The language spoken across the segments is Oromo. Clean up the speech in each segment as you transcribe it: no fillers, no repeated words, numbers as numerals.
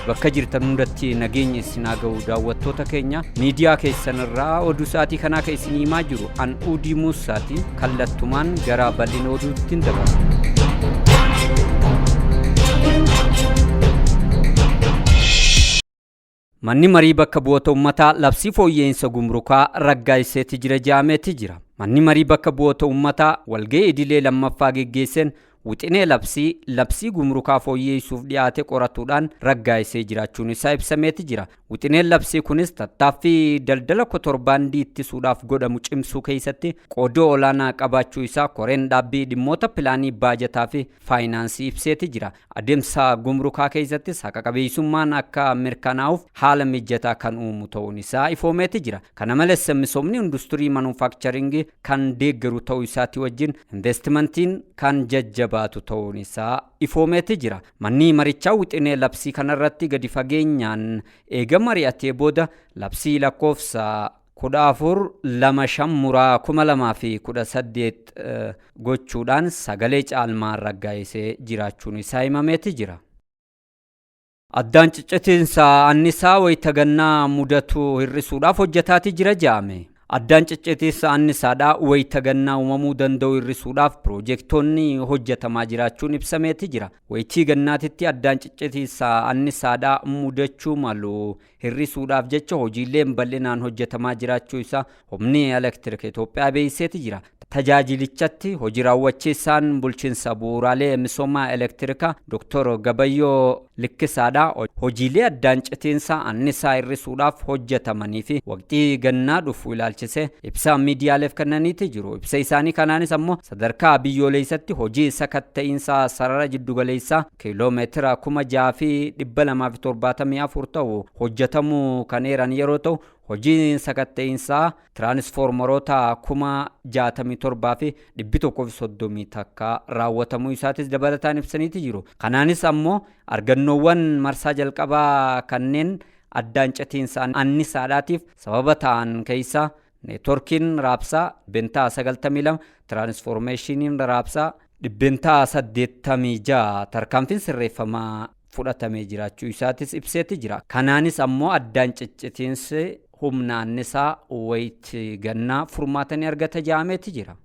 Bakka jirtan hundatti nageenya isin haa ga'u, daawwattoota keenya. Miidiyaa keessan irraa oduu sa'aatii kanaa kan isin himaa jiru an Uudii Muusaati. Kallattumaan gara bal'ina oduutti hin dabarra. Manni marii bakka bu'oota uummataa labsii fooyya'insa gumrukaa raggaasiseeti jira jedhameeti jira. Manni marii bakka bu'oota uummataa walga'ii idilee lammaffaa geggeesseen wixinee labsii gumrukaa fooyyeessuuf dhiyaate qoratuudhaan raggaasisee jiraachuun isaa ibsameeti jira. Wixineen labsii kunis tattaaffii daldala kotorbaandii ittisuudhaaf godhamu cimsuu keessatti qooda olaanaa qabaachuu isaa koreen dhaabbii dhimmoota pilaanii, baajataa fi faayinaansii ibseeti jira. Adeemsa gumrukaa keessattis haqa qabeessummaan akka mirkanaa'uuf haala mijataa kan uumu ta'uun isaa ifoomeeti jira. Kana malees, misoomni industirii manufaakcharingii kan deeggaru ta'uu isaatii wajjin investimentiin kan jajjabaatu ta'uun isaa ifoomeeti jira. Manni marichaa wixinee labsii kanarratti gadi fageenyaan eega mari'atee booda labsii lakkoofsa 1425/2018 gochuudhaan sagalee caalmaan raggaa'isee jiraachuun isaa himameeti jira. Addaan ciccitiinsa annisaa wayita gannaa mudatu hir'isuudhaaf hojjetaati jira jedhame. Addaan ciccitiinsa annisaadhaa wayita gannaa uumamuu danda'u hir'isuudhaaf piroojeektoonni hojjetamaa jiraachuun ibsameeti jira. Wayitii gannaatitti addaan ciccitiinsa annisaadhaa mudachuu malu hir'isuudhaaf jecha hojiileen bal'inaan hojjetamaa jiraachuu isaa Humni Elektirika Itoophiyaa beeksiseeti jira. Tajaajilichatti hojii raawwachiisaan bulchiinsa bu'uuraalee misoomaa elektirikaa Dr. Gabayyoo Likkisaadha. Hojiilee addaan citiinsa annisaa hir'isuudhaaf hojjetamanii fi waqtii gannaa dhufu ilaalchisee ibsa miidiyaaleef kennaniiti jiru. Ibsa isaanii kanaanis ammoo sadarkaa biyyoolessatti hojii sakatta'iinsa sarara jiddugaleessaa kiiloomeetira 6274 ta'u hojjetamuu kan eeran yeroo ta'u, hojiin sakatta'iinsaa tiraanisfoormaroota 67,131 raawwatamuu isaatis dabalataan ibsaniiti jiru. Kanaanis ammoo argannoowwan marsaa jalqabaa kanneen addaan citiinsa annisaadhaatiif sababa ta'an keessaa neetworkiin raabsaa 92%, tiraanisfoormeeshiniin raabsaa 86%, tarkaanfiin sirreeffamaa fudhatamee jiraachuu isaatis ibseeti jira. Kanaanis ammoo addaan ciccitiinsi humna annisaa wayitii gannaa furmaata ni argata jedhameeti jira.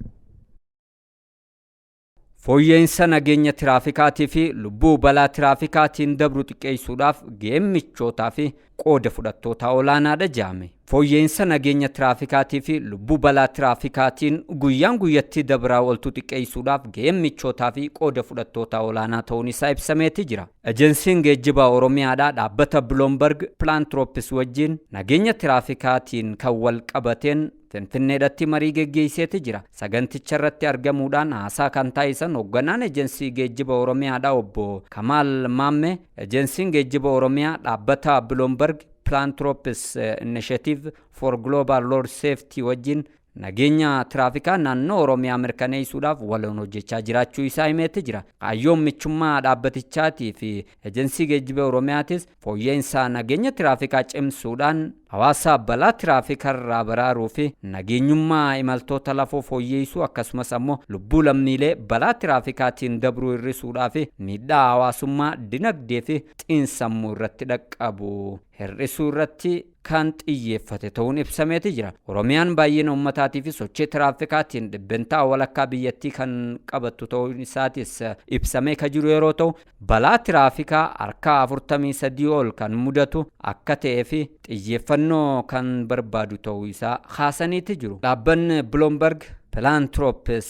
Fooyya'insa nageenya tiraafikaatii fi lubbuu balaa tiraafikaatiin dabru xiqqeessuudhaaf ga'een michootaa fi qooda fudhattootaa olaanaadha jedhame. Fooyya'insa nageenya tiraafikaatii fi lubbuu balaa tiraafikaatiin guyyaan guyyatti dabraa ooltu xiqqeessuudhaaf ga'een michootaa fi qooda fudhattootaa olaanaa ta'uun isaa ibsameeti jira. Ejensiin Geejjibaa Oromiyaadhaa dhaabbata Bloomberg Philanthropies wajjin nageenya tiraafikaatiin kan wal qabateen Finfinneedhatti marii geggeesseeti jira. Saganticha irratti argamuudhaan haasaa kan taasisan hoogganaan Ejensii Geejjiba Oromiyaadhaa obbo Kamaal Maammee, Ejensiin Geejjiba Oromiyaa dhaabbata Bloomberg Philanthropies Initiative for Global Road Safety wajjin nageenya tiraafikaa naannoo Oromiyaa mirkaneessuudhaaf waloon hojjechaa jiraachuu isaa himeetti jira. Kaayyoon michummaa dhaabbatichaatii fi Ejensii Geejjiba Oromiyaatis fooyya'insa nageenya tiraafikaa cimsuudhaan hawaasa balaa tiraafikarraa baraaruu fi nageenyummaa imaltoota lafoo fooyyeessuu, akkasumas ammoo lubbuu lammiilee balaa tiraafikaatiin dabruu hir'isuudhaa fi miidhaa hawaasummaa, dinagdee fi xiinsammuu irratti dhaqqabu hir'isuu irratti kan xiyyeeffate ta'uun ibsameeti jira. Oromiyaan baay'ina uummataatii fi sochii tiraafikaatiin dhibbentaa walakkaa biyyattii kan qabattu ta'uun isaatis ibsamee kan jiru yeroo ta'u, balaa tiraafikaa harka 43 ol kan mudatu akka ta'ee fi xiyyeeffannoo kan barbaadu ta'uu isaa kaasaniiti jiru. Dhaabbanni Bloomberg Philanthropies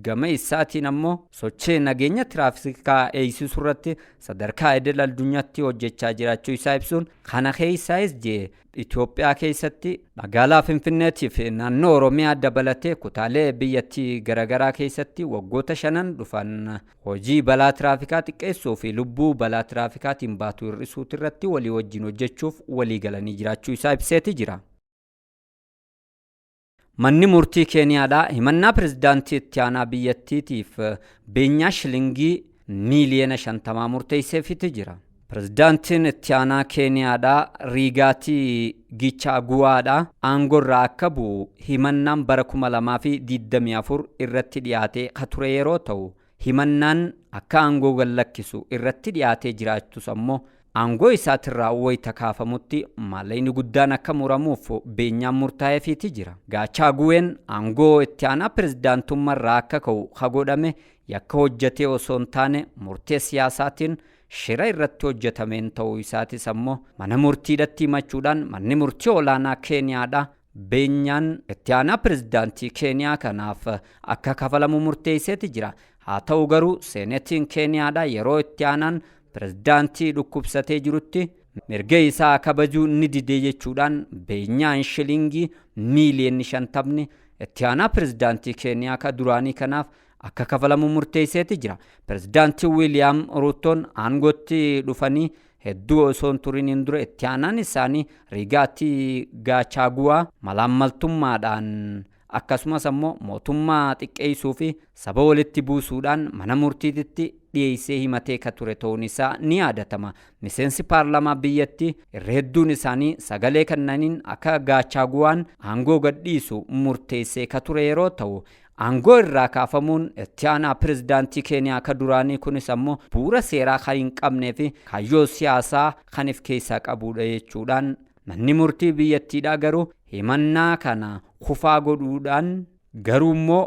gama isaatiin ammoo sochii nageenya tiraafikaa eegsisuu irratti sadarkaa idil addunyaatti hojjechaa jiraachuu isaa ibsuun, kana keessaayis jee Itoophiyaa keessatti magaalaa Finfinneetii fi naannoo Oromiyaa dabalatee kutaalee biyyattii garaagaraa keessatti waggoota 5n dhufan hojii balaa tiraafikaa xiqqeessuu fi lubbuu balaa tiraafikaatiin baatu hir'isuuti irratti walii wajjin hojjechuuf walii galanii jiraachuu isaa ibseeti jira. Manni murtii Keeniyaadhaa himannaa pirezidaantii itti aanaa biyyattiitiif beenyaa shilingii miiliyoona 50 murteesseefiti jira. Pirezidaantiin itti aanaa Keeniyaadhaa Riigaatii Gichaaguwaadhaa aangorraa akka bu'u himannaan bara 2024 irratti dhiyaatee ka ture yeroo ta'u, himannaan akka aangoo gad lakkisu irratti dhiyaatee jiraachuus ammoo aangoo isaatirraa wayita kaafamutti maallaqni guddaan akka muramuuf beenyaan murtaa'eefiiti jira. Gaachaaguween aangoo itti aanaa pirezidaantummaarraa akka ka'u godhame yakka hojjetee osoo hin taane murtee siyaasaatiin shira irratti hojjetameen ta'uu isaatis ammoo mana murtiidhatti himachuudhaan manni murtii olaanaa Keeniyaadha beenyaan itti aanaa pirezidaantii Keeniyaa kanaaf akka kafalamu murteesseeti jira. Haa ta'u garuu seenetiin Keeniyaadha yeroo itti aanaan pirezidaantii dhukkubsatee jirutti mirga isaa kabajuu ni dide jechuudhaan beenyaan shilingii miiliyoonni 50 itti aanaa pirezidaantii Keeniyaa ka duraanii kanaaf akka kafalamu murteesseeti jira. Pirezidaantii Wiiliyaam Ruutoon aangootti dhufanii hedduu osoo hin turiniin dura itti aanaan isaanii Riigaatii Gaachaaguwaa malaammaltummaadhaan akkasumas ammoo mootummaa xiqqeessuu fi saba walitti buusuudhaan mana murtiitti dhiyeessee himatee ka ture ta'uun isaa ni yaadatama. Miseensi paarlaamaa biyyattii irra hedduun isaanii sagalee kennaniin akka Gaachaaguwaan aangoo gadhiisu murteessee ka ture yeroo ta'u, aangoo irraa kaafamuun itti aanaa pirezidaantii Keeniyaa ka duraanii kunis ammoo bu'uura seeraa kan hin qabnee fi kaayyoo siyaasaa kan of keessaa qabudha jechuudhaan manni murtii biyyattiidhaa garuu himannaa kana kufaa godhuudhaan garuu immoo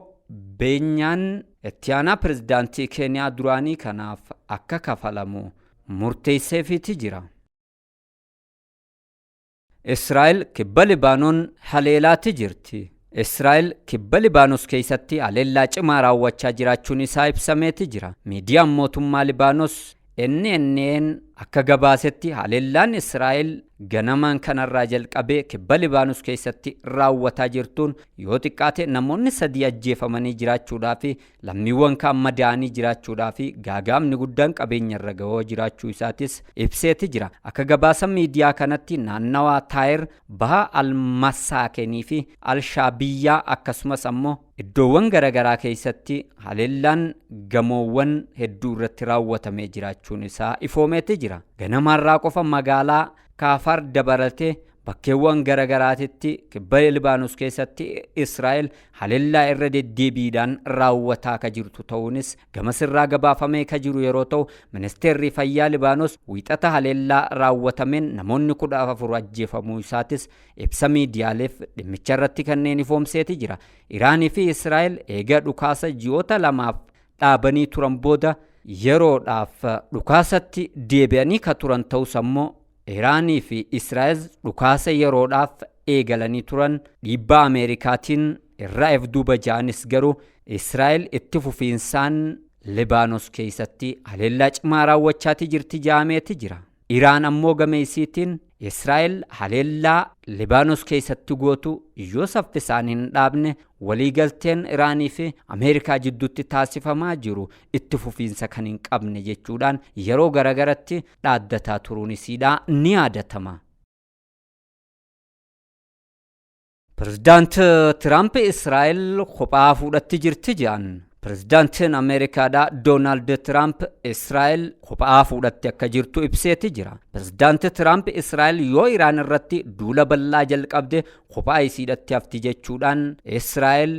beenyaan itti aanaa pirezidaantii Keeniyaa duraanii kanaaf akka kafalamu murteesseefiiti jira. Israa'el kibba Libaanoon haleelaatti jirti. Israa'el kibba Libaanos keessatti haleellaa cimaa raawwachaa jiraachuun isaa ibsameeti jira. Miidiyaan mootummaa Libaanos NNN akka gabaasetti haleellaan Israa'el ganamaan kanarraa jalqabee kibba Libaanos keessatti raawwataa jirtuun yoo xiqqaate namoonni 3 ajjeefamanii jiraachuudhaa fi lammiiwwan kaan madaa'anii jiraachuudhaa fi gaagaamni guddaan qabeenya irra ga'oo jiraachuu isaatis ibseeti jira. Akka gabaasa miidiyaa kanatti naannawaa Taayir baha Almasaakenii fi Alshaabiyyaa akkasumas ammoo iddoowwan garaagaraa keessatti haleellaan gamoowwan hedduu irratti raawwatamee jiraachuun isaa ifoomeeti jira. Ganamaarraa qofa magaalaa Kaafar dabalatee bakkeewwan garaagaraatitti kibba Libaanos keessatti Israa'el haleellaa irra deddeebiidhaan raawwataa ka jirtu ta'uunis gamasirraa gabaafamee ka jiru yeroo ta'u, ministeerri fayyaa Libaanos wiixata haleellaa raawwatameen namoonni 14 ajjeefamuu isaatis ibsa miidiyaaleef dhimmicha irratti kanneen ifoomseeti jira. Iraanii fi Israa'el eega dhukaasa ji'oota 2 dhaabanii turan booda yeroodhaaf dhukaasatti deebi'anii ka turan ta'us ammoo Iraanii fi Israa'el dhukaasa yeroodhaaf eegalanii turan dhiibbaa Ameerikaatiin irraa if duuba ja'anis garuu Israa'el itti fufiinsaan Libaanos keessatti haleellaa cimaa raawwachaati jirti ja'ameeti jira. Iraan ammoo gama isiitiin Israa'el haleellaa Libaanos keessatti gootu yoo saffisaan hin dhaabne waliigalteen Iraanii fi Ameerikaa jidduutti taasifamaa jiru itti fufiinsa kan hin qabne jechuudhaan yeroo garagaratti dhaaddataa turuun isiidhaa ni yaadatama. Pirezidaant Tiraamp Israa'el kophaa fudhatti jirti jedhan. Pirezidaantiin Ameerikaadhaa Doonaald Tiraamp Israa'el kophaa fudhatti akka jirtu ibseeti jira. Pirezidaanti Tiraamp Israa'el yoo Iraan irratti duula bal'aa jalqabde kophaa isiidhatti hafti jechuudhaan Israa'el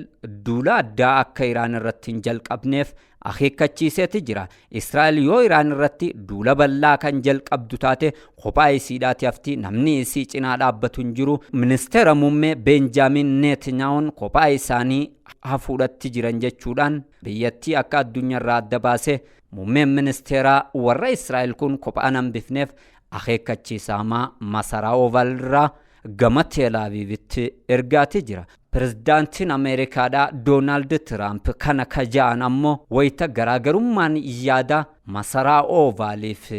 duula addaa akka Iraan irratti hin jalqabneef akeekkachiiseeti jira. Israa'el yoo Iraan irratti duula bal'aa kan jalqabdu taate kophaa isiidhaati hafti, namni isii cinaa dhaabbatu hin jiru. Ministeera muummee Beenjaamin Netanyahuun kophaa isaanii hafuudhatti jiran jechuudhaan biyyattii akka addunyaarraa adda baase muummeen ministeeraa warra Israa'el kun kophaan hambifneef akeekkachiisamaa masaraa Oval irraa gama Tel Aviivitti ergaati jira. Pirezidaantiin Ameerikaadhaa Doonaald Tiraamp kana kaja'an ammoo wayita garaagarummaan yaada masaraa Ovaaliif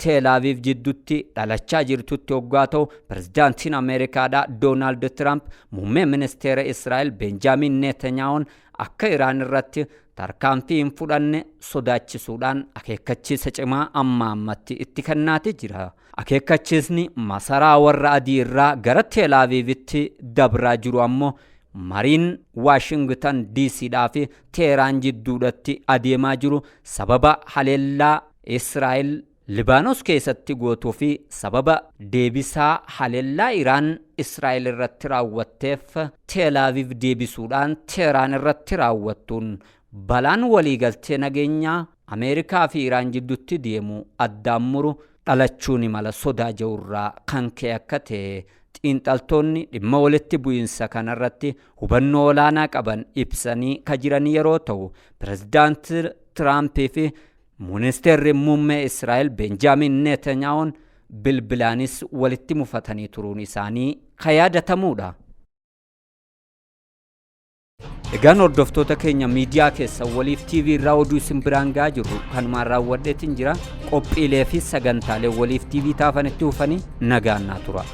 Tel Aviv jidduutti dhalachaa jirtutti hoggaa ta'u, pirezidaantiin Ameerikaadhaa Doonaald Tiraamp muummee ministeera Israa'el Beenjaamin Netanyahuun akka Iraan irratti tarkaanfii hin fudhanne sodaachisuudhaan akeekkachiisa cimaa amma ammatti itti kennaati jira. Akeekkachiisni masaraa warra adii irraa gara Tel Aviivitti dabraa jiru ammoo mariin Waashingtan DCdhaa fi Teheraan jidduudhatti adeemaa jiru sababa haleellaa Israa'el Libaanos keessatti gootuu fi sababa deebisaa haleellaa Iraan Israa'el irratti raawwatteef Tel Aviv deebisuudhaan Teheraan irratti raawwattuun balaan waliigaltee nageenyaa Ameerikaa fi Iraan jidduutti deemu addaan muru dhalachuu ni mala sodaa jedhurraa kan ka'e akka ta'e xiinxaltoonni dhimma walitti bu'iinsa kanarratti hubannoo olaanaa qaban ibsanii ka jiran yeroo ta'u, pirezidaanti Tiraampii fi ministeerri muummee Israa'el Benjaamin Netanyaa'uun bilbilaanis walitti mufatanii turuun isaanii ka yaadatamuudha. Egaan hordoftoota keenya, miidiyaa keessa Waliif TV irraa oduu isin biraan gahaa jirru kanumaan raawwadheetiin jira. Qophiilee fi sagantaalee Waliif TV taafanitti hufanii nagaan naa tura.